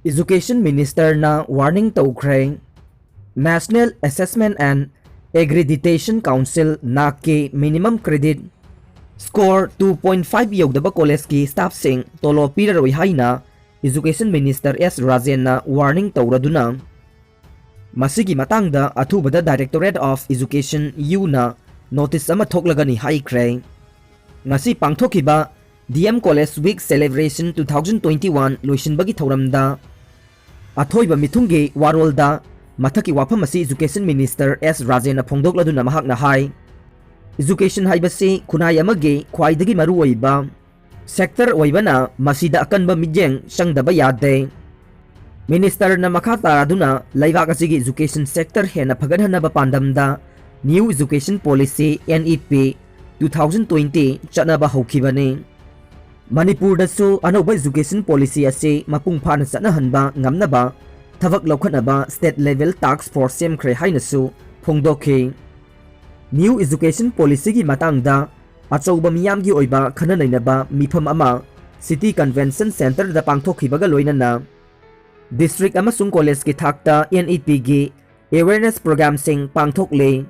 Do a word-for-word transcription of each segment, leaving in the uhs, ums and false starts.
Education Ministerꯅ warning ꯇꯧꯈ꯭ꯔꯦ꯫ National Assessment and Accreditation Council, NAAC ꯀꯤ minimum credit score two point five ꯌꯧꯗꯕ ꯀꯣꯂꯦꯖꯀꯤ staffꯁꯤꯡ ꯇꯣꯂꯣꯞ ꯄꯤꯔꯔꯣꯏ ꯍꯥꯏꯅ Education Minister S ꯔꯥꯖꯦꯟꯅ warning ꯇꯧꯔꯗꯨꯅ, ꯃꯁꯤꯒꯤ ꯃꯇꯥꯡꯗ ꯑꯊꯨꯕꯗ Directorate of Education, U ꯅ notice ꯑꯃ ꯊꯣꯛꯂꯒꯅꯤ ꯍꯥꯏꯈ꯭ꯔꯦ꯫ ꯉꯁꯤ ꯄꯥꯡꯊꯣꯛꯈꯤꯕ D M College Week Celebration two thousand twenty-one ꯂꯣꯏꯁꯤꯟꯕꯒꯤ ꯊꯧꯔꯝꯗ ꯑꯊꯣꯏꯕ ꯃꯤꯊꯨꯡꯒꯤ ꯋꯥꯔꯣꯜꯗ ꯃꯊꯛꯀꯤ ꯋꯥꯐꯝ ꯑꯁꯤ Education Minister S ꯔꯥꯖꯦꯟꯅ ꯐꯣꯡꯗꯣꯛꯂꯗꯨꯅ ꯃꯍꯥꯛꯅ ꯍꯥꯏ, Education ꯍꯥꯏꯕꯁꯤ ꯈꯨꯟꯅꯥꯏ ꯑꯃꯒꯤ ꯈ꯭ꯋꯥꯏꯗꯒꯤ ꯃꯔꯨꯑꯣꯏꯕ sector ꯑꯣꯏꯕꯅ ꯃꯁꯤꯗ ꯑꯀꯟꯕ ꯃꯤꯠꯌꯦꯡ ꯆꯪꯗꯕ ꯌꯥꯗꯦ꯫ Ministerꯅ ꯃꯈꯥ ꯇꯥꯔꯗꯨꯅ ꯂꯩꯕꯥꯛ ꯑꯁꯤꯒꯤ education sector ꯍꯦꯟꯅ ꯐꯒꯠꯍꯟꯅꯕ ꯄꯥꯟꯗꯝꯗ New Education Policy, N E P, two thousand twenty ꯆꯠꯅꯕ ꯍꯧꯈꯤꯕꯅꯤ꯫ ꯃꯅꯤꯄꯨꯔꯗꯁꯨ ꯑꯅꯧꯕ education policy ꯑꯁꯤ ꯃꯄꯨꯡ ꯐꯥꯅ ꯆꯠꯅꯍꯟꯕ ꯉꯝꯅꯕ ꯊꯕꯛ ꯂꯧꯈꯠꯅꯕ state level task force ꯁꯦꯝꯈ꯭ꯔꯦ ꯍꯥꯏꯅꯁꯨ ꯐꯣꯡꯗꯣꯛꯈꯤ꯫ New Education Policyꯒꯤ ꯃꯇꯥꯡꯗ ꯑꯆꯧꯕ ꯃꯤꯌꯥꯝꯒꯤ ꯑꯣꯏꯕ ꯈꯟꯅ ꯅꯩꯅꯕ ꯃꯤꯐꯝ ꯑꯃ City Convention Centreꯗ ꯄꯥꯡꯊꯣꯛꯈꯤꯕꯒ ꯂꯣꯏꯅꯅ district ꯑꯃꯁꯨꯡ collegeꯀꯤ ꯊꯥꯛꯇ N E Pꯒꯤ awareness programꯁꯤꯡ ꯄꯥꯡꯊꯣꯛꯂꯤ꯫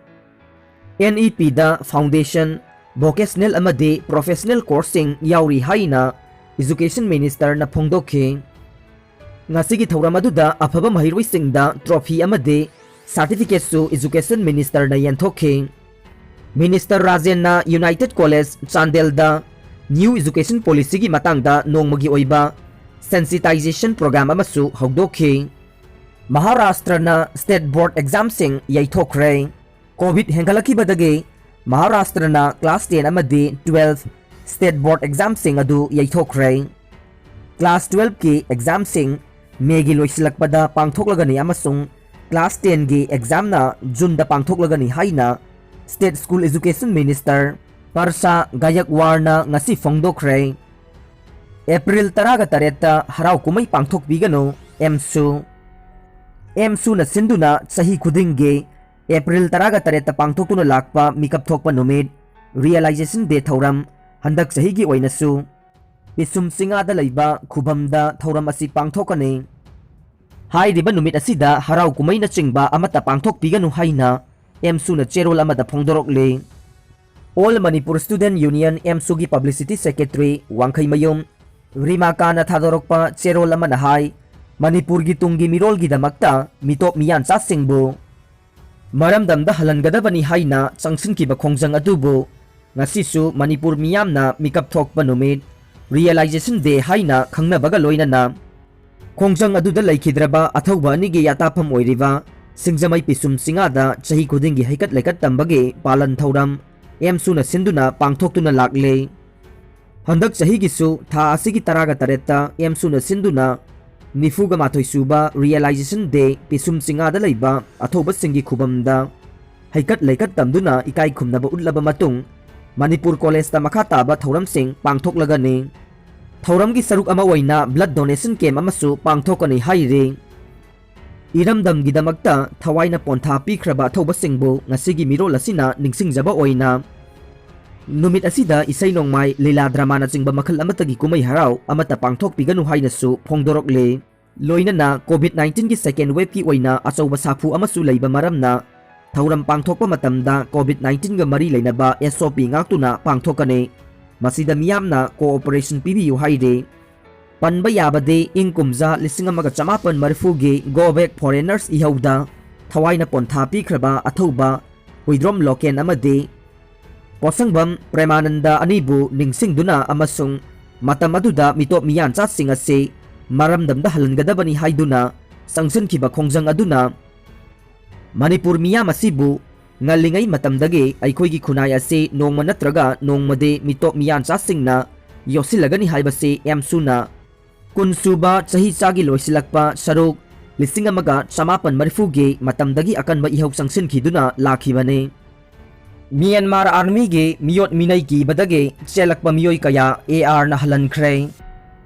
N E Pꯗ foundation, vocational ꯑꯃꯗꯤ professional courseꯁꯤꯡ ꯌꯥꯎꯔꯤ ꯍꯥꯏꯅ Education Ministerꯅ ꯐꯣꯡꯗꯣꯛꯈꯤ꯫ ꯉꯁꯤꯒꯤ ꯊꯧꯔꯝ ꯑꯗꯨꯗ ꯑꯐꯕ ꯃꯍꯩꯔꯣꯏꯁꯤꯡꯗ trophy ꯑꯃꯗꯤ certificateꯁꯨ Education Ministerꯅ ꯌꯦꯟꯊꯣꯛꯈꯤ꯫ Minister ꯔꯥꯖꯦꯟꯅ United College ꯆꯥꯟꯗꯦꯜꯗ New Education Policyꯒꯤ ꯃꯇꯥꯡꯗ ꯅꯣꯡꯃꯒꯤ ꯑꯣꯏꯕ sensitization program ꯑꯃꯁꯨ ꯍꯧꯗꯣꯛꯈꯤ꯫ ꯃꯍꯥꯔꯥꯁꯇ꯭ꯔꯅ state board examꯁꯤꯡ ꯌꯩꯊꯣꯛꯈ꯭ꯔꯦ꯫ Covid ꯍꯦꯟꯒꯠꯂꯛꯈꯤꯕꯗꯒꯤ ꯃꯍꯥꯔꯥꯁꯇ꯭ꯔꯅ class ten ꯑꯃꯗꯤ twelve state board examꯁꯤꯡ ꯑꯗꯨ ꯌꯩꯊꯣꯛꯈ꯭ꯔꯦ꯫ Class twelveꯀꯤ examꯁꯤꯡ Mayꯒꯤ ꯂꯣꯏꯁꯤꯜꯂꯛꯄꯗ ꯄꯥꯡꯊꯣꯛꯂꯒꯅꯤ ꯑꯃꯁꯨꯡ class tenꯒꯤ examꯅ Juneꯗ ꯄꯥꯡꯊꯣꯛꯂꯒꯅꯤ ꯍꯥꯏꯅ State School Education Minister ꯄꯔꯁꯥ ꯒꯥꯌꯛꯋꯥꯔꯅ ꯉꯁꯤ ꯐꯣꯡꯗꯣꯛꯈ꯭ꯔꯦ꯫ April ꯇꯔꯥꯒ ꯇꯔꯦꯠꯇ ꯍꯔꯥꯎ ꯀꯨꯝꯍꯩ ꯄꯥꯡꯊꯣꯛꯄꯤꯒꯅꯨ, ꯑꯦꯝꯁꯨ꯫ ꯑꯦꯝꯁꯨꯅ ꯁꯤꯟꯗꯨꯅ ꯆꯍꯤ ꯈꯨꯗꯤꯡꯒꯤ April ꯇꯔꯥꯒ ꯇꯔꯦꯠꯇ ꯄꯥꯡꯊꯣꯛꯇꯨꯅ ꯂꯥꯛꯄ ꯃꯤꯀꯞ ꯊꯣꯛꯄ ꯅꯨꯃꯤꯠ, Realization Day ꯊꯧꯔꯝ, ꯍꯟꯗꯛ ꯆꯍꯤꯒꯤ ꯑꯣꯏꯅꯁꯨ ꯄꯤꯁꯨꯝ ꯆꯤꯡꯉꯥꯗ ꯂꯩꯕ ꯈꯨꯕꯝꯗ ꯊꯧꯔꯝ ꯑꯁꯤ ꯄꯥꯡꯊꯣꯛꯀꯅꯤ꯫ ꯍꯥꯏꯔꯤꯕ ꯅꯨꯃꯤꯠ ꯑꯁꯤꯗ ꯍꯔꯥꯎ ꯀꯨꯝꯍꯩꯅꯆꯤꯡꯕ ꯑꯃꯠꯇ ꯄꯥꯡꯊꯣꯛꯄꯤꯒꯅꯨ ꯍꯥꯏꯅ ꯑꯦꯝꯁꯨꯅ ꯆꯦꯔꯣꯜ ꯑꯃꯗ ꯐꯣꯡꯗꯣꯔꯛꯂꯤ꯫ All Manipur Student Union, ꯑꯦꯝꯁꯨꯒꯤ publicity secretary ꯋꯥꯡꯈꯩꯃꯌꯨꯝ ꯔꯤꯃꯥꯀꯥꯅ ꯊꯥꯗꯣꯔꯛꯄ ꯆꯦꯔꯣꯜ ꯑꯃꯅ ꯍꯥꯏ, ꯃꯅꯤꯄꯨꯔꯒꯤ ꯇꯨꯡꯒꯤ ꯃꯤꯔꯣꯜꯒꯤꯗꯃꯛꯇ ꯃꯤꯇꯣꯞ ꯃꯤꯌꯥꯟꯆꯥꯁꯤꯡꯕꯨ ꯃꯔꯝꯗꯝꯗ ꯍꯜꯍꯟꯒꯗꯕꯅꯤ ꯍꯥꯏꯅ ꯆꯪꯁꯤꯟꯈꯤꯕ ꯈꯣꯡꯖꯪ ꯑꯗꯨꯕꯨ ꯉꯁꯤꯁꯨ ꯃꯅꯤꯄꯨꯔ ꯃꯤꯌꯥꯝꯅ ꯃꯤꯀꯞ ꯊꯣꯛꯄ ꯅꯨꯃꯤꯠ, Realization Day ꯍꯥꯏꯅ ꯈꯪꯅꯕꯒ ꯂꯣꯏꯅꯅ, ꯈꯣꯡꯖꯪ ꯑꯗꯨꯗ ꯂꯩꯈꯤꯗ꯭ꯔꯕ ꯑꯊꯧꯕ ꯑꯅꯤꯒꯤ ꯌꯥꯇꯥꯐꯝ ꯑꯣꯏꯔꯤꯕ ꯁꯤꯡꯖꯃꯩ ꯄꯤꯁꯨꯝ ꯆꯤꯡꯉꯥꯗ ꯆꯍꯤ ꯈꯨꯗꯤꯡꯒꯤ ꯍꯩꯀꯠ ꯂꯩꯀꯠ ꯇꯝꯕꯒꯤ ꯄꯥꯂꯟ ꯊꯧꯔꯝ ꯑꯦꯝꯁꯨꯅ ꯁꯤꯟꯗꯨꯅ ꯄꯥꯡꯊꯣꯛꯇꯨꯅ ꯂꯥꯛꯂꯤ꯫ ꯍꯟꯗꯛ ꯆꯍꯤꯒꯤꯁꯨ ꯊꯥ ꯑꯁꯤꯒꯤ ꯇꯔꯥꯒ ꯇꯔꯦꯠꯇ ꯑꯦꯝꯁꯨꯅ ꯁꯤꯟꯗꯨꯅ ꯅꯤꯐꯨꯒ ꯃꯥꯊꯣꯏ ꯁꯨꯕ Realization Day ꯄꯤꯁꯨꯝ ꯆꯤꯡꯉꯥꯗ ꯂꯩꯕ ꯑꯊꯧꯕꯁꯤꯡꯒꯤ ꯈꯨꯕꯝꯗ ꯍꯩꯀꯠ ꯂꯩꯀꯠ ꯇꯝꯗꯨꯅ ꯏꯀꯥꯏ ꯈꯨꯝꯅꯕ ꯎꯠꯂꯕ ꯃꯇꯨꯡ, ꯃꯅꯤꯄꯨꯔ ꯀꯣꯂꯦꯖꯇ ꯃꯈꯥ ꯇꯥꯕ ꯊꯧꯔꯝꯁꯤꯡ ꯄꯥꯡꯊꯣꯛꯂꯒꯅꯤ꯫ ꯊꯧꯔꯝꯒꯤ ꯁꯔꯨꯛ ꯑꯃ ꯑꯣꯏꯅ blood donation camp ꯑꯃꯁꯨ ꯄꯥꯡꯊꯣꯛꯀꯅꯤ ꯍꯥꯏꯔꯤ꯫ ꯏꯔꯝꯗꯝꯒꯤꯗꯃꯛꯇ ꯊꯋꯥꯏꯅ ꯄꯣꯟꯊꯥ ꯄꯤꯈ꯭ꯔꯕ ꯑꯊꯧꯕꯁꯤꯡꯕꯨ ꯉꯁꯤꯒꯤ ꯃꯤꯔꯣꯜ ꯑꯁꯤꯅ ꯅꯤꯡꯁꯤꯡꯖꯕ ꯑꯣꯏꯅ ꯅꯨꯃꯤꯠ ꯑꯁꯤꯗ ꯏꯁꯩ ꯅꯣꯡꯃꯥꯏ, ꯂꯤꯂꯥ ꯗ꯭ꯔꯃꯥꯅꯆꯤꯡꯕ ꯃꯈꯜ ꯑꯃꯠꯇꯒꯤ ꯀꯨꯝꯍꯩ ꯍꯔꯥꯎ ꯑꯃꯠꯇ ꯄꯥꯡꯊꯣꯛꯄꯤꯒꯅꯨ ꯍꯥꯏꯅꯁꯨ ꯐꯣꯡꯗꯣꯔꯛꯂꯤ꯫ ꯂꯣꯏꯅꯅ COVID nineteen ꯒꯤ second wave ꯀꯤ ꯑꯣꯏꯅ ꯑꯆꯧꯕ ꯁꯥꯐꯨ ꯑꯃꯁꯨ ꯂꯩꯕ ꯃꯔꯝꯅ, ꯊꯧꯔꯝ ꯄꯥꯡꯊꯣꯛꯄ ꯃꯇꯝꯗ COVID nineteen ꯒ ꯃꯔꯤ ꯂꯩꯅꯕ S O P ꯉꯥꯛꯇꯨꯅ ꯄꯥꯡꯊꯣꯛꯀꯅꯤ꯫ ꯃꯁꯤꯗ ꯃꯤꯌꯥꯝꯅ cooperation ꯄꯤꯕꯤꯌꯨ ꯍꯥꯏꯔꯤ꯫ ꯄꯟꯕ ꯌꯥꯕꯗꯤ, ꯏꯪ ꯀꯨꯝꯖꯥ ꯂꯤꯁꯤꯡ ꯑꯃꯒ ꯆꯃꯥꯄꯟ ꯃꯔꯤꯐꯨꯒꯤ Go Back Foreigners ꯏꯍꯧꯗ ꯊꯋꯥꯏꯅ ꯄꯣꯟꯊꯥ ꯄꯤꯈ꯭ꯔꯕ ꯑꯊꯧꯕ ꯍꯨꯏꯗ꯭ꯔꯣꯝ ꯂꯣꯀꯦꯟ ꯑꯃꯗꯤ ꯄꯣꯠꯁꯪꯕꯝ ꯄ꯭ꯔꯦꯃꯥꯅꯟꯗ ꯑꯅꯤꯕꯨ ꯅꯤꯡꯁꯤꯡꯗꯨꯅ ꯑꯃꯁꯨꯡ ꯃꯇꯝ ꯑꯗꯨꯗ ꯃꯤꯇꯣꯞ ꯃꯤꯌꯥꯟꯆꯥꯁꯤꯡ ꯑꯁꯤ ꯃꯔꯝꯗꯝꯗ ꯍꯜꯍꯟꯒꯗꯕꯅꯤ ꯍꯥꯏꯗꯨꯅ ꯆꯪꯁꯤꯟꯈꯤꯕ ꯈꯣꯡꯖꯪ ꯑꯗꯨꯅ ꯃꯅꯤꯄꯨꯔ ꯃꯤꯌꯥꯝ ꯑꯁꯤꯕꯨ ꯉꯜꯂꯤꯉꯩ ꯃꯇꯝꯗꯒꯤ ꯑꯩꯈꯣꯏꯒꯤ ꯈꯨꯟꯅꯥꯏ ꯑꯁꯤ ꯅꯣꯡꯃ ꯅꯠꯇ꯭ꯔꯒ ꯅꯣꯡꯃꯗꯤ ꯃꯤꯇꯣꯞ ꯃꯤꯌꯥꯟꯆꯥꯁꯤꯡꯅ ꯌꯣꯠꯁꯤꯜꯂꯒꯅꯤ ꯍꯥꯏꯕꯁꯤ ꯑꯦꯝꯁꯨꯅ ꯀꯨꯟ ꯁꯨꯕ ꯆꯍꯤ ꯆꯥꯒꯤ ꯂꯣꯏꯁꯤꯜꯂꯛꯄ ꯁꯔꯨꯛ ꯂꯤꯁꯤꯡ ꯑꯃꯒ ꯆꯃꯥꯄꯟ ꯃꯔꯤꯐꯨꯒꯤ ꯃꯇꯝꯗꯒꯤ ꯑꯀꯟꯕ ꯏꯍꯧ ꯆꯪꯁꯤꯟꯈꯤꯗꯨꯅ ꯂꯥꯛꯈꯤꯕꯅꯤ꯫ ꯃ꯭ꯌꯥꯟꯃꯥꯔ ꯑꯥꯔꯃꯤꯒꯤ ꯃꯤꯑꯣꯠ ꯃꯤꯅꯩ ꯀꯤꯕꯗꯒꯤ ꯆꯦꯜꯂꯛꯄ ꯃꯤꯑꯣꯏ ꯀꯌꯥ AR ꯅ ꯍꯜꯍꯟꯈ꯭ꯔꯦ꯫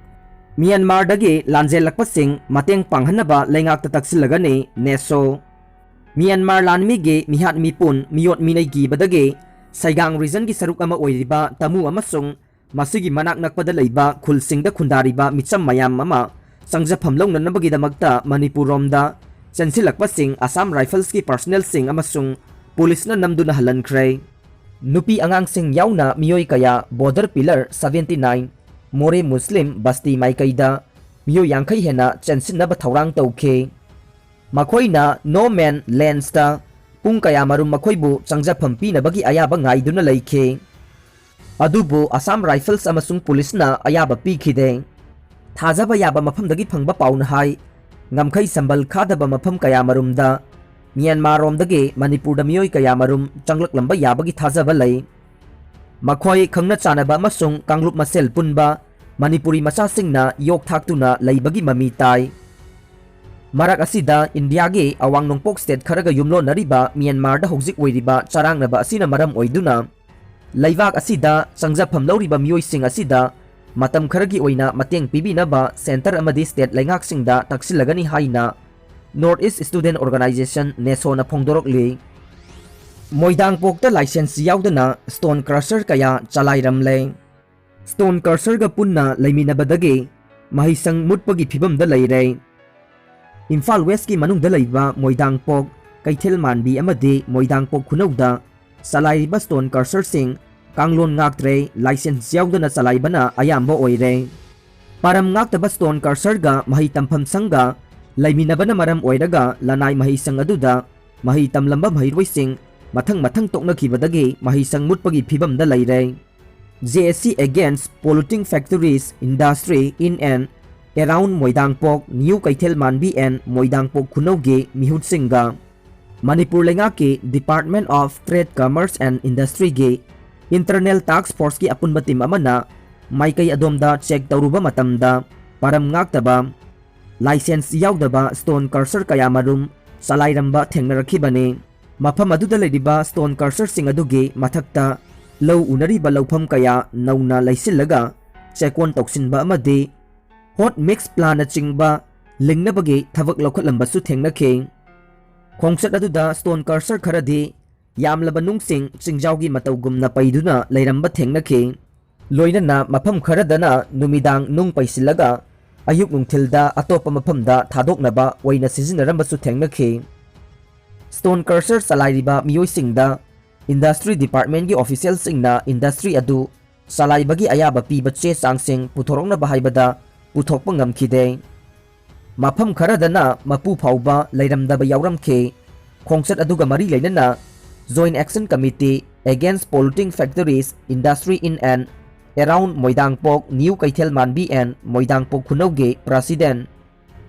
ꯃ꯭ꯌꯥꯟꯃꯥꯔꯗꯒꯤ ꯂꯥꯟꯖꯦꯜꯂꯛꯄꯁꯤꯡ ꯃꯇꯦꯡ ꯄꯥꯡꯍꯟꯅꯕ ꯂꯩꯉꯥꯛꯇ ꯇꯛꯁꯤꯜꯂꯒꯅꯤ ꯅꯦꯁꯣ꯫ ꯃ꯭ꯌꯥꯟꯃꯥꯔ ꯂꯥꯟꯃꯤꯒꯤ ꯃꯤꯍꯥꯠ ꯃꯤꯄꯨꯟ ꯃꯤꯑꯣꯠ ꯃꯤꯅꯩ ꯀꯤꯕꯗꯒꯤ ꯁꯩꯒꯥꯡ region ꯒꯤ ꯁꯔꯨꯛ ꯑꯃ ꯑꯣꯏꯔꯤꯕ ꯇꯃꯨ ꯑꯃꯁꯨꯡ ꯃꯁꯤꯒꯤ ꯃꯅꯥꯛ ꯅꯛꯄꯗ ꯂꯩꯕ ꯈꯨꯜꯁꯤꯡꯗ ꯈꯨꯟꯗꯥꯔꯤꯕ ꯃꯤꯆꯝ ꯃꯌꯥꯝ ꯑꯃ ꯆꯪꯖꯐꯝ ꯂꯧꯅꯅꯕꯒꯤꯗꯃꯛꯇ ꯃꯅꯤꯄꯨꯔ ꯔꯣꯝꯗ ꯆꯦꯟꯁꯤꯜꯂꯛꯄꯁꯤꯡ ꯑꯁꯥꯝ ꯔꯥꯏꯐꯜꯁꯀꯤ ꯄꯥꯔꯁꯅꯦꯜꯁꯤꯡ ꯑꯃꯁꯨꯡ ꯄꯨꯂꯤꯁꯅ ꯅꯝꯗꯨꯅ ꯍꯜꯍꯟꯈ꯭ꯔꯦ꯫ ꯅꯨꯄꯤ ꯑꯉꯥꯡꯁꯤꯡ ꯌꯥꯎꯅ ꯃꯤꯑꯣꯏ ꯀꯌꯥ ꯕꯣꯔꯗꯔ ꯄꯤꯂꯔ ꯁꯚꯦꯟꯇꯤ ꯅꯥꯏꯟ ꯃꯣꯔꯦ ꯃꯨꯁꯂꯤꯝ ꯕꯁꯇꯤ ꯃꯥꯏꯀꯩꯗ ꯃꯤꯑꯣꯏ ꯌꯥꯡꯈꯩ ꯍꯦꯟꯅ ꯆꯦꯟꯁꯤꯟꯅꯕ ꯊꯧꯔꯥꯡ ꯇꯧꯈꯤ꯫ ꯃꯈꯣꯏꯅ ꯅꯣ ꯃꯦꯟ ꯂꯦꯟꯁꯇ ꯄꯨꯡ ꯀꯌꯥꯃꯔꯨꯝ ꯃꯈꯣꯏꯕꯨ ꯆꯪꯖꯐꯝ ꯄꯤꯅꯕꯒꯤ ꯑꯌꯥꯕ ꯉꯥꯏꯗꯨꯅ ꯂꯩꯈꯤ꯫ ꯑꯗꯨꯕꯨ ꯑꯁꯥꯝ ꯔꯥꯏꯐꯜꯁ ꯑꯃꯁꯨꯡ ꯄꯨꯂꯤꯁꯅ ꯑꯌꯥꯕ ꯄꯤꯈꯤꯗꯦ꯫ ꯊꯥꯖꯕ ꯌꯥꯕ ꯃꯐꯝꯗꯒꯤ ꯐꯪꯕ ꯄꯥꯎꯅ ꯍꯥꯏ, ꯉꯝꯈꯩ ꯁꯝꯕꯜ ꯈꯥꯗꯕ ꯃꯐꯝ ꯀꯌꯥꯃꯔꯨꯝꯗ ꯃ꯭ꯌꯥꯟꯃꯥꯔꯔꯣꯝꯗꯒꯤ ꯃꯅꯤꯄꯨꯔꯗ ꯃꯤꯑꯣꯏ ꯀꯌꯥꯃꯔꯨꯝ ꯆꯪꯂꯛꯂꯝꯕ ꯌꯥꯕꯒꯤ ꯊꯥꯖꯕ ꯂꯩ꯫ ꯃꯈꯣꯏ ꯈꯪꯅ ꯆꯥꯟꯅꯕ ꯑꯃꯁꯨꯡ ꯀꯥꯡꯂꯨꯞ ꯃꯁꯦꯜ ꯄꯨꯟꯕ ꯃꯅꯤꯄꯨꯔꯤ ꯃꯆꯥꯁꯤꯡꯅ ꯌꯣꯛ ꯊꯥꯛꯇꯨꯅ ꯂꯩꯕꯒꯤ ꯃꯃꯤ ꯇꯥꯏ꯫ ꯃꯔꯛ ꯑꯁꯤꯗ ꯏꯟꯗꯤꯌꯥꯒꯤ ꯑꯋꯥꯡ ꯅꯣꯡꯄꯣꯛ ꯁ꯭ꯇꯦꯠ ꯈꯔꯒ ꯌꯨꯝꯂꯣꯟꯅꯔꯤꯕ ꯃ꯭ꯌꯥꯟꯃꯥꯔꯗ ꯍꯧꯖꯤꯛ ꯑꯣꯏꯔꯤꯕ ꯆꯔꯥꯡꯅꯕ ꯑꯁꯤꯅ ꯃꯔꯝ ꯑꯣꯏꯗꯨꯅ ꯂꯩꯕꯥꯛ ꯑꯁꯤꯗ ꯆꯪꯖꯐꯝ ꯂꯧꯔꯤꯕ ꯃꯤꯑꯣꯏꯁꯤꯡ ꯑꯁꯤꯗ ꯃꯇꯝ ꯈꯔꯒꯤ ꯑꯣꯏꯅ ꯃꯇꯦꯡ ꯄꯤꯕꯤꯅꯕ ꯁꯦꯟꯇꯔ ꯑꯃꯗꯤ ꯁ꯭ꯇꯦꯠ ꯂꯩꯉꯥꯛꯁꯤꯡꯗ ꯇꯛꯁꯤꯜꯂꯒꯅꯤ ꯍꯥꯏꯅ North East Student Organisation, ꯅꯦꯁꯣꯅ ꯐꯣꯡꯗꯣꯔꯛꯂꯤ꯫ ꯃꯣꯏꯗꯥꯡꯄꯣꯛꯇ ꯂꯥꯏꯁꯦꯟꯁ ꯌꯥꯎꯗꯅ ꯁ꯭ꯇꯣꯟ ꯀ꯭ꯔꯁꯔ ꯀꯌꯥ ꯆꯂꯥꯏꯔꯝꯂꯦ꯫ ꯁ꯭ꯇꯣꯟ ꯀ꯭ꯔꯁꯔꯒ ꯄꯨꯟꯅ ꯂꯩꯃꯤꯟꯅꯕꯗꯒꯤ ꯃꯍꯩꯁꯪ ꯃꯨꯠꯄꯒꯤ ꯐꯤꯕꯝꯗ ꯂꯩꯔꯦ꯫ ꯏꯝꯐꯥꯜ ꯋꯦꯁꯀꯤ ꯃꯅꯨꯡꯗ ꯂꯩꯕ ꯃꯣꯏꯗꯥꯡꯄꯣꯛ, ꯀꯩꯊꯦꯜ ꯃꯥꯟꯕꯤ ꯑꯃꯗꯤ ꯃꯣꯏꯗꯥꯡꯄꯣꯛ ꯈꯨꯅꯧꯗ ꯆꯂꯥꯏꯔꯤꯕ ꯁ꯭ꯇꯣꯟ ꯀ꯭ꯔꯁꯔꯁꯤꯡ ꯀꯥꯡꯂꯣꯟ ꯉꯥꯛꯇ꯭ꯔꯦ, ꯂꯥꯏꯁꯦꯟꯁ ꯌꯥꯎꯗꯅ ꯆꯂꯥꯏꯕꯅ ꯑꯌꯥꯝꯕ ꯑꯣꯏꯔꯦ꯫ ꯄꯥꯔꯝ ꯉꯥꯛꯇꯕ ꯁ꯭ꯇꯣꯟ ꯀ꯭ꯔꯁꯔꯒ ꯃꯍꯩ ꯇꯝꯐꯝ ꯁꯪꯒ ꯂꯩꯃꯤꯟꯅꯕꯅ ꯃꯔꯝ ꯑꯣꯏꯔꯒ ꯂꯅꯥꯏ ꯃꯍꯩꯁꯪ ꯑꯗꯨꯗ ꯃꯍꯩ ꯇꯝꯂꯝꯕ ꯃꯍꯩꯔꯣꯏꯁꯤꯡ ꯃꯊꯪ ꯃꯊꯪ ꯇꯣꯛꯅꯈꯤꯕꯗꯒꯤ ꯃꯍꯩꯁꯪ ꯃꯨꯠꯄꯒꯤ ꯐꯤꯕꯝꯗ ꯂꯩꯔꯦ꯫ J A C against polluting factories, industry in and around ꯃꯣꯏꯗꯥꯡꯄꯣꯛ, New ꯀꯩꯊꯦꯜ ꯃꯥꯟꯕꯤ and ꯃꯣꯏꯗꯥꯡꯄꯣꯛ ꯈꯨꯅꯧꯒꯤ ꯃꯤꯍꯨꯠꯁꯤꯡꯒ ꯃꯅꯤꯄꯨꯔ ꯂꯩꯉꯥꯛꯀꯤ Department of Trade, Commerce and Industryꯒꯤ Internal Task Forceꯀꯤ ꯑꯄꯨꯟꯕ ꯇꯤꯝ ꯑꯃꯅ ꯃꯥꯏꯀꯩ ꯑꯗꯣꯝꯗ ꯆꯦꯛ ꯇꯧꯔꯨꯕ ꯃꯇꯝꯗ ꯄꯥꯔꯝ ꯉꯥꯛꯇꯕ, ꯂꯥꯏꯁꯦꯟꯁ ꯌꯥꯎꯗꯕ ꯁ꯭ꯇꯣꯟ ꯀ꯭ꯔꯁꯔ ꯀꯌꯥꯃꯔꯨꯝ ꯆꯂꯥꯏꯔꯝꯕ ꯊꯦꯡꯅꯔꯛꯈꯤꯕꯅꯤ꯫ ꯃꯐꯝ ꯑꯗꯨꯗ ꯂꯩꯔꯤꯕ ꯁ꯭ꯇꯣꯟ ꯀ꯭ꯔꯁꯔꯁꯤꯡ ꯑꯗꯨꯒꯤ ꯃꯊꯛꯇ ꯂꯧ ꯎꯅꯔꯤꯕ ꯂꯧꯐꯝ ꯀꯌꯥ ꯅꯧꯅ ꯂꯩꯁꯤꯜꯂꯒ ꯆꯦꯛꯀꯣꯟ ꯇꯧꯁꯤꯟꯕ ꯑꯃꯗꯤ ꯍꯣꯠ ꯃꯤꯛꯁ ꯄ꯭ꯂꯥꯟꯅꯆꯤꯡꯕ ꯂꯤꯡꯅꯕꯒꯤ ꯊꯕꯛ ꯂꯧꯈꯠꯂꯝꯕꯁꯨ ꯊꯦꯡꯅꯈꯤ꯫ ꯈꯣꯡꯆꯠ ꯑꯗꯨꯗ ꯁ꯭ꯇꯣꯟ ꯀ꯭ꯔꯁꯔ ꯈꯔꯗꯤ ꯌꯥꯝꯂꯕ ꯅꯨꯡꯁꯤꯡ ꯆꯤꯡꯖꯥꯎꯒꯤ ꯃꯇꯧꯒꯨꯝꯅ ꯄꯩꯗꯨꯅ ꯂꯩꯔꯝꯕ ꯊꯦꯡꯅꯈꯤ꯫ ꯂꯣꯏꯅꯅ ꯃꯐꯝ ꯈꯔꯗꯅ ꯅꯨꯃꯤꯗꯥꯡ ꯅꯨꯡ ꯄꯩꯁꯤꯜꯂꯒ ꯑꯌꯨꯛ ꯅꯨꯡꯊꯤꯜꯗ ꯑꯇꯣꯞꯄ ꯃꯐꯝꯗ ꯊꯥꯗꯣꯛꯅꯕ ꯑꯣꯏꯅ ꯁꯤꯖꯤꯟꯅꯔꯝꯕꯁꯨ ꯊꯦꯡꯅꯈꯤ꯫ Stone crusher ꯆꯂꯥꯏꯔꯤꯕ ꯃꯤꯑꯣꯏꯁꯤꯡꯗ industry department ꯀꯤ official ꯁꯤꯡꯅ industry ꯑꯗꯨ ꯆꯂꯥꯏꯕꯒꯤ ꯑꯌꯥꯕ ꯄꯤꯕ ꯆꯦ ꯆꯥꯡꯁꯤꯡ ꯄꯨꯊꯣꯔꯛꯅꯕ ꯍꯥꯏꯕꯗ ꯄꯨꯊꯣꯛꯄ ꯉꯝꯈꯤꯗꯦ꯫ ꯃꯐꯝ ꯈꯔꯗꯅ ꯃꯄꯨ ꯐꯥꯎꯕ ꯂꯩꯔꯝꯗꯕ ꯌꯥꯎꯔꯝꯈꯤ꯫ ꯈꯣꯡꯆꯠ ꯑꯗꯨꯒ ꯃꯔꯤ ꯂꯩꯅꯅ Joint Action Committee Against Polluting Factories, Industry in and Around ꯃꯣꯏꯗꯥꯡꯄꯣꯛ, New ꯀꯩꯊꯦꯜ ꯃꯥꯟꯕꯤ and ꯃꯣꯏꯗꯥꯡꯄꯣꯛ ꯈꯨꯅꯧꯒꯤ president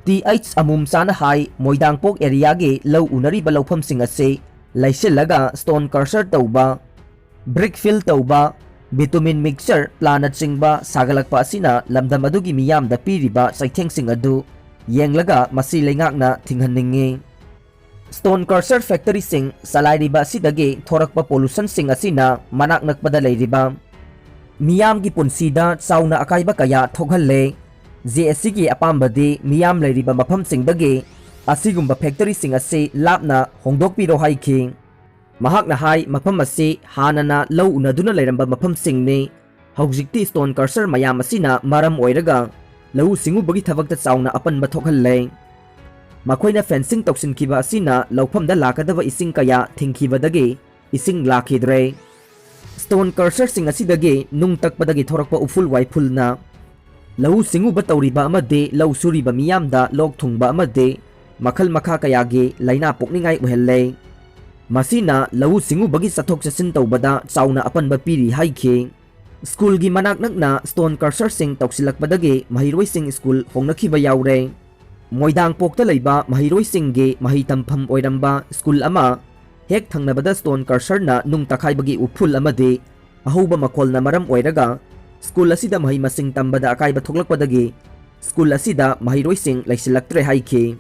ꯇꯤ ꯑꯩꯆ ꯑꯃꯨꯝꯆꯥꯅ ꯍꯥꯏ, ꯃꯣꯏꯗꯥꯡꯄꯣꯛ area ꯒꯤ ꯂꯧ ꯎꯅꯔꯤꯕ ꯂꯧꯐꯝꯁꯤꯡ ꯑꯁꯤ ꯂꯩꯁꯤꯜꯂꯒ stone crusher ꯇꯧꯕ, brick fill ꯇꯧꯕ, bitumen mixture plant ꯅꯆꯤꯡꯕ ꯁꯥꯒꯠꯂꯛꯄ ꯑꯁꯤꯅ ꯂꯝꯗꯝ ꯑꯗꯨꯒꯤ ꯃꯤꯌꯥꯝꯗ ꯄꯤꯔꯤꯕ ꯆꯩꯊꯦꯡꯁꯤꯡ ꯑꯗꯨ ꯌꯦꯡꯂꯒ ꯃꯁꯤ ꯂꯩꯉꯥꯛꯅ ꯊꯤꯡꯍꯟꯅꯤꯡꯏ꯫ Stone crusher factory ꯁꯤꯡ ꯆꯂꯥꯏꯔꯤꯕ ꯑꯁꯤꯗꯒꯤ ꯊꯣꯔꯛꯄ pollution ꯁꯤꯡ ꯑꯁꯤꯅ ꯃꯅꯥꯛ ꯅꯛꯄꯗ ꯂꯩꯔꯤꯕ ꯃꯤꯌꯥꯝꯒꯤ ꯄꯨꯟꯁꯤꯗ ꯆꯥꯎꯅ ꯑꯀꯥꯏꯕ ꯀꯌꯥ ꯊꯣꯛꯍꯜꯂꯦ꯫ ꯖꯦ ꯑꯦꯁ ꯁꯤ ꯒꯤ ꯑꯄꯥꯝꯕꯗꯤ ꯃꯤꯌꯥꯝ ꯂꯩꯔꯤꯕ ꯃꯐꯝꯁꯤꯡꯗꯒꯤ ꯑꯁꯤꯒꯨꯝꯕ factory ꯁꯤꯡ ꯑꯁꯤ ꯂꯥꯞꯅ ꯍꯣꯡꯗꯣꯛꯄꯤꯔꯣ ꯍꯥꯏꯈꯤ꯫ ꯃꯍꯥꯛꯅ ꯍꯥꯏ, ꯃꯐꯝ ꯑꯁꯤ ꯍꯥꯟꯅꯅ ꯂꯧ ꯎꯅꯗꯨꯅ ꯂꯩꯔꯝꯕ ꯃꯐꯝꯁꯤꯡꯅꯤ꯫ ꯍꯧꯖꯤꯛꯇꯤ stone crusher ꯃꯌꯥꯝ ꯑꯁꯤꯅ ꯃꯔꯝ ꯑꯣꯏꯔꯒ ꯂꯧꯎ ꯁꯤꯡꯎꯕꯒꯤ ꯊꯕꯛꯇ ꯆꯥꯎꯅ ꯑꯄꯟꯕ ꯊꯣꯛꯍꯜꯂꯦ꯫ ꯃꯈꯣꯏꯅ fencing ꯇꯧꯁꯤꯟꯈꯤꯕ ꯑꯁꯤꯅ ꯂꯧꯐꯝꯗ ꯂꯥꯛꯀꯗꯕ ꯏꯁꯤꯡ ꯀꯌꯥ ꯊꯤꯡꯈꯤꯕꯗꯒꯤ ꯏꯁꯤꯡ ꯂꯥꯛꯈꯤꯗ꯭ꯔꯦ꯫ Stone crusher ꯁꯤꯡ ꯑꯁꯤꯗꯒꯤ ꯅꯨꯡ ꯇꯛꯄꯗꯒꯤ ꯊꯣꯔꯛꯄ ꯎꯐꯨꯜ ꯋꯥꯏꯐꯨꯜꯅ ꯂꯧꯎ ꯁꯤꯡꯎꯕ ꯇꯧꯔꯤꯕ ꯑꯃꯗꯤ ꯂꯧ ꯁꯨꯔꯤꯕ ꯃꯤꯌꯥꯝꯗ ꯂꯣꯛ ꯊꯨꯡꯕ ꯑꯃꯗꯤ ꯃꯈꯜ ꯃꯈꯥ ꯀꯌꯥꯒꯤ ꯂꯥꯏꯅꯥ ꯄꯣꯛꯅꯤꯡꯉꯥꯏ ꯑꯣꯏꯍꯜꯂꯦ꯫ ꯃꯁꯤꯅ ꯂꯧꯎ ꯁꯤꯡꯎꯕꯒꯤ ꯆꯠꯊꯣꯛ ꯆꯠꯁꯤꯟ ꯇꯧꯕꯗ ꯆꯥꯎꯅ ꯑꯄꯟꯕ ꯄꯤꯔꯤ ꯍꯥꯏꯈꯤ꯫ ꯁ꯭ꯀꯨꯜꯒꯤ ꯃꯅꯥꯛ ꯅꯛꯅ stone crusher ꯁꯤꯡ ꯇꯧꯁꯤꯜꯂꯛꯄꯗꯒꯤ ꯃꯍꯩꯔꯣꯏꯁꯤꯡ ꯁ꯭ꯀꯨꯜ ꯍꯣꯡꯅꯈꯤꯕ ꯌꯥꯎꯔꯦ꯫ ꯃꯣꯏꯗꯥꯡꯄꯣꯛꯇ ꯂꯩꯕ ꯃꯍꯩꯔꯣꯏꯁꯤꯡꯒꯤ ꯃꯍꯩ ꯇꯝꯐꯝ ꯑꯣꯏꯔꯝꯕ ꯁ꯭ꯀꯨꯜ ꯑꯃ ꯍꯦꯛ ꯊꯪꯅꯕꯗ stone crusher ꯅ ꯅꯨꯡ ꯇꯛꯈꯥꯏꯕꯒꯤ ꯎꯐꯨꯜ ꯑꯃꯗꯤ ꯑꯍꯧꯕ ꯃꯈꯣꯜꯅ ꯃꯔꯝ ꯑꯣꯏꯔꯒ ꯁ꯭ꯀꯨꯜ ꯑꯁꯤꯗ ꯃꯍꯩ ꯃꯁꯤꯡ ꯇꯝꯕꯗ ꯑꯀꯥꯏꯕ ꯊꯣꯛꯂꯛꯄꯗꯒꯤ ꯁ꯭ꯀꯨꯜ ꯑꯁꯤꯗ ꯃꯍꯩꯔꯣꯏꯁꯤꯡ ꯂꯩꯁꯤꯜꯂꯛꯇ꯭ꯔꯦ ꯍꯥꯏꯈꯤ꯫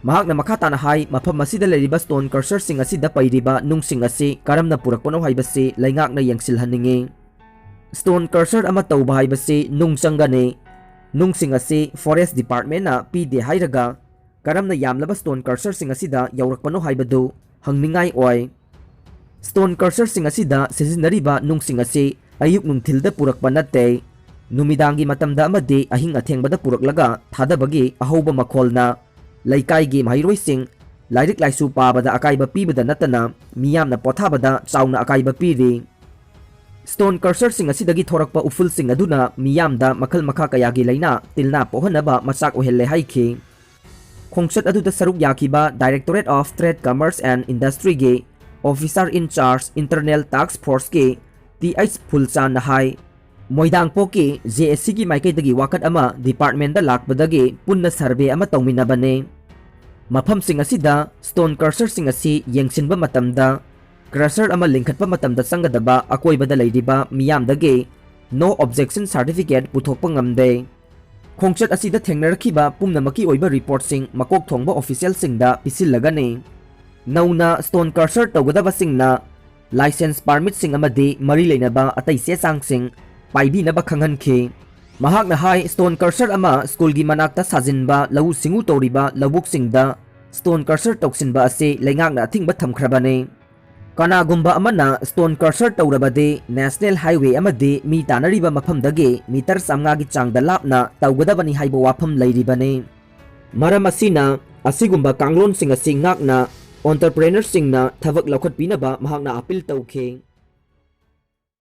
ꯃꯍꯥꯛꯅ ꯃꯈꯥ ꯇꯥꯅ ꯍꯥꯏ, ꯃꯐꯝ ꯑꯁꯤꯗ ꯂꯩꯔꯤꯕ stone crusher ꯁꯤꯡ ꯑꯁꯤꯗ ꯄꯩꯔꯤꯕ ꯅꯨꯡꯁꯤꯡ ꯑꯁꯤ ꯀꯔꯝꯅ ꯄꯨꯔꯛꯄꯅꯣ ꯍꯥꯏꯕꯁꯤ ꯂꯩꯉꯥꯛꯅ ꯌꯦꯡꯁꯤꯜꯍꯟꯅꯤꯡꯏ꯫ Stone crusher ꯑꯃ ꯇꯧꯕ ꯍꯥꯏꯕꯁꯤ ꯅꯨꯡ ꯆꯪꯒꯅꯤ꯫ ꯅꯨꯡꯁꯤꯡ ꯑꯁꯤ forest department ꯅ ꯄꯤꯗꯦ ꯍꯥꯏꯔꯒ ꯀꯔꯝꯅ ꯌꯥꯝꯂꯕ stone crusher ꯁꯤꯡ ꯑꯁꯤꯗ ꯌꯧꯔꯛꯄꯅꯣ ꯍꯥꯏꯕꯗꯨ ꯍꯪꯅꯤꯡꯉꯥꯏ ꯑꯣꯏ꯫ Stone crusher ꯁꯤꯡ ꯑꯁꯤꯗ ꯁꯤꯖꯤꯟꯅꯔꯤꯕ ꯅꯨꯡꯁꯤꯡ ꯑꯁꯤ ꯑꯌꯨꯛ ꯅꯨꯡꯊꯤꯜꯗ ꯄꯨꯔꯛꯄ ꯅꯠꯇꯦ꯫ ꯅꯨꯃꯤꯗꯥꯡꯒꯤ ꯃꯇꯝꯗ ꯑꯃꯗꯤ ꯑꯍꯤꯡ ꯑꯊꯦꯡꯕꯗ ꯄꯨꯔꯛꯂꯒ ꯊꯥꯗꯕꯒꯤ ꯑꯍꯧꯕ ꯃꯈꯣꯜꯅ ꯂꯩꯀꯥꯏꯒꯤ ꯃꯍꯩꯔꯣꯏꯁꯤꯡ ꯂꯥꯏꯔꯤꯛ ꯂꯥꯏꯁꯨ ꯄꯥꯕꯗ ꯑꯀꯥꯏꯕ ꯄꯤꯕꯗ ꯅꯠꯇꯅ ꯃꯤꯌꯥꯝꯅ ꯄꯣꯊꯥꯕꯗ ꯆꯥꯎꯅ ꯑꯀꯥꯏꯕ ꯄꯤꯔꯤ꯫ Stone crusherꯁꯤꯡ ꯑꯁꯤꯗꯒꯤ ꯊꯣꯔꯛꯄ ꯎꯐꯨꯜꯁꯤꯡ ꯑꯗꯨꯅ ꯃꯤꯌꯥꯝꯗ ꯃꯈꯜ ꯃꯈꯥ ꯀꯌꯥꯒꯤ ꯂꯥꯏꯅꯥ ꯇꯤꯜꯅꯥ ꯄꯣꯛꯍꯟꯅꯕ ꯃꯆꯥꯛ ꯑꯣꯏꯍꯜꯂꯦ ꯍꯥꯏꯈꯤ꯫ ꯈꯣꯡꯆꯠ ꯑꯗꯨꯗ ꯁꯔꯨꯛ ꯌꯥꯈꯤꯕ Directorate of Trade, Commerce and Industryꯒꯤ Officer in Charge Internal Task Forceꯀꯤ ꯇꯤ ꯑꯩꯆ ꯐꯨꯜꯆꯥꯟꯅ ꯍꯥꯏ, ꯃꯣꯏꯗꯥꯡꯄꯣꯛꯀꯤ ꯖꯦ ꯑꯦꯁ ꯁꯤꯒꯤ ꯃꯥꯏꯀꯩꯗꯒꯤ ꯋꯥꯀꯠ ꯑꯃ departmentꯇ ꯂꯥꯛꯄꯗꯒꯤ ꯄꯨꯟꯅ survey ꯑꯃ ꯇꯧꯃꯤꯟꯅꯕꯅꯤ꯫ ꯃꯐꯝꯁꯤꯡ ꯑꯁꯤꯗ stone crusherꯁꯤꯡ ꯑꯁꯤ ꯌꯦꯡꯁꯤꯟꯕ ꯃꯇꯝꯗ crusher ꯑꯃ ꯂꯤꯡꯈꯠꯄ ꯃꯇꯝꯗ ꯆꯪꯒꯗꯕ ꯑꯀꯣꯏꯕꯗ ꯂꯩꯔꯤꯕ ꯃꯤꯌꯥꯝꯗꯒꯤ no objection certificate ꯄꯨꯊꯣꯛꯄ ꯉꯝꯗꯦ꯫ ꯈꯣꯡꯆꯠ ꯑꯁꯤꯗ ꯊꯦꯡꯅꯔꯛꯈꯤꯕ ꯄꯨꯝꯅꯃꯛꯀꯤ ꯑꯣꯏꯕ reportꯁꯤꯡ ꯃꯀꯣꯛ ꯊꯣꯡꯕ officialꯁꯤꯡꯗ ꯄꯤꯁꯤꯜꯂꯒꯅꯤ꯫ ꯅꯧꯅ stone crusher ꯇꯧꯒꯗꯕꯁꯤꯡꯅ license permitꯁꯤꯡ ꯑꯃꯗꯤ ꯃꯔꯤ ꯂꯩꯅꯕ ꯑꯇꯩ ꯆꯦ ꯆꯥꯡꯁꯤꯡ ꯄꯥꯏꯕꯤꯅꯕ ꯈꯪꯍꯟꯈꯤ꯫ ꯃꯍꯥꯛꯅ ꯍꯥꯏ, stone crusher ꯑꯃ ꯁ꯭ꯀꯨꯜꯒꯤ ꯃꯅꯥꯛꯇ ꯁꯥꯖꯤꯟꯕ ꯂꯧꯎ ꯁꯤꯡꯎ ꯇꯧꯔꯤꯕ ꯂꯧꯕꯨꯛꯁꯤꯡꯗ stone crusher ꯇꯧꯁꯤꯟꯕ ꯑꯁꯤ ꯂꯩꯉꯥꯛꯅ ꯑꯊꯤꯡꯕ ꯊꯝꯈ꯭ꯔꯕꯅꯤ꯫ ꯀꯅꯥꯒꯨꯝꯕ ꯑꯃꯅ stone crusher ꯇꯧꯔꯕꯗꯤ National Highway ꯑꯃꯗꯤ ꯃꯤ ꯇꯥꯅꯔꯤꯕ ꯃꯐꯝꯗꯒꯤ meter ꯆꯥꯝꯃꯉꯥꯒꯤ ꯆꯥꯡꯗ ꯂꯥꯞꯅ ꯇꯧꯒꯗꯕꯅꯤ ꯍꯥꯏꯕ ꯋꯥꯐꯝ ꯂꯩꯔꯤꯕꯅꯤ꯫ ꯃꯔꯝ ꯑꯁꯤꯅ ꯑꯁꯤꯒꯨꯝꯕ ꯀꯥꯡꯂꯣꯟꯁꯤꯡ ꯑꯁꯤ ꯉꯥꯛꯅ entrepreneurꯁꯤꯡꯅ ꯊꯕꯛ ꯂꯧꯈꯠꯄꯤꯅꯕ ꯃꯍꯥꯛꯅ appeal ꯇꯧꯈꯤ꯫